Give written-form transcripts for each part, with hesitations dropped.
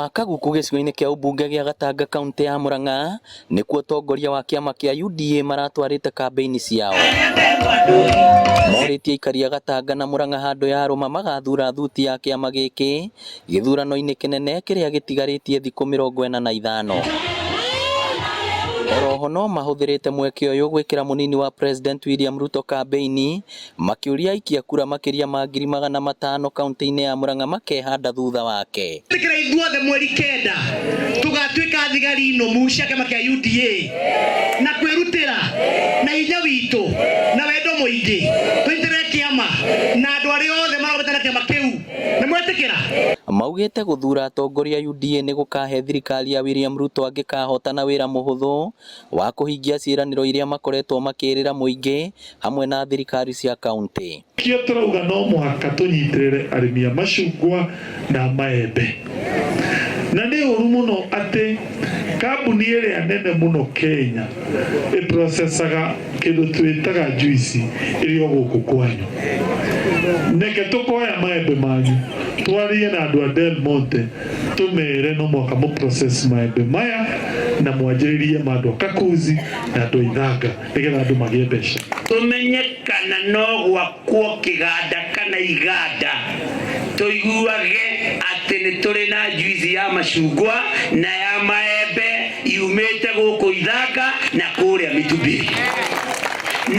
wa Kaguku gĩcigo-inĩ kĩa ũmbunge gĩa Gatanga kaunti ya Murang'a nĩkuo atongoria wa kĩama kĩa UDA maratwarĩte kambĩini ciao. Morĩtie aikari a Gatanga na Murang'a handũ ya rũma magathura thuti ya kĩama gĩkĩ gĩthurano-inĩ kĩnene kĩrĩa gĩtigarĩtie thikũ 45. Oroho no mahũthĩrĩte mweke ũyũ gwĩkĩra mũnini wa President William Ruto kambĩini makĩũria aikia kura makĩria ma 500,000 kaunti-inĩ ya Murang'a makehanda thutha wake. Ĩtĩkĩra ithuothe mweri 9 tũgatuĩka thigari nũmu cia kĩama kĩa UDA na kwĩrutĩra na hinya witũ na wendo mũingĩ tũnyitĩrĩre kĩama na andũ arĩa othe marogete na kĩama kĩu. Nĩ mwetĩkĩra? Maugĩte gũthura atongoria UDA nĩ gũkahe thirikari ya William Ruto angĩkahotana wĩra mũhũthũ wa kũhingia ciĩranĩro iria makoretwo makĩrĩra mũingĩ hamwe na thirikari cia kaunti. Kĩo tũrauga no mũhaka tũnyitĩrĩre arĩmi a macungwa na maembe, na nĩ ũru mũno atĩ kambuni ĩrĩa nene mũno Kenya ĩprocesaga kĩndũ twĩtaga juice ĩrĩ o gũkũ kwanyu. Neke tũkoya maembe manyu twarie na andũ a Del Monte, tũmere no mũhaka mũprocess maembe maya na mwanjĩrĩrie ma andũ a Kakuzi na andũ a Ithanga nĩgetha andũ magĩe mbeca. Tumenye kana no gwakwo kĩganda kana iganda, tũiguage atĩ nĩ tũrĩ na juice ya macungwa na ya maembe yumĩte gũkũ Ithanga na kũrĩa Mĩtubiri,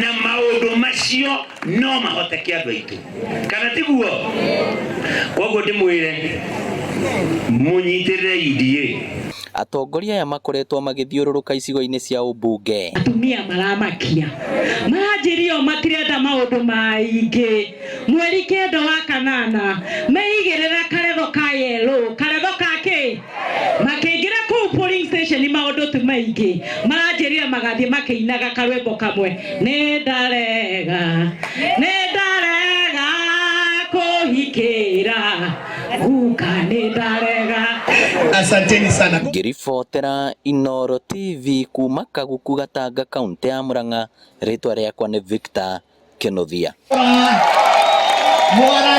na maũndũ macio no mahoteke, andũ aitũ, kana tiguo? Koguo ndĩmwĩre mũnyitĩrĩre UDA. Atongoria aya makoretwo magĩthiũrũrũka icigo-inĩ cia ũmbunge. Atumia maramakia maranjĩrio matirenda maũndũ maingĩ. Mweri 9 wa kanana meigĩrĩra karetho ka yellow, karetho ka kĩ, makĩingĩra kũu polling station, maũndũ ti maingĩ. Maranjĩrire magathiĩ makĩinaga karwĩmbo kamwe, "Nĩ ndarega, nĩ ndarega kũhikĩra guka, nĩ ndarega." Asanteni sana. Ngĩribotera Inooro TV kuma Kaguku, Gatanga, kaunti ya Murang'a, rĩtwa rĩakwa nĩ Victor Kĩnuthia. Mwarani.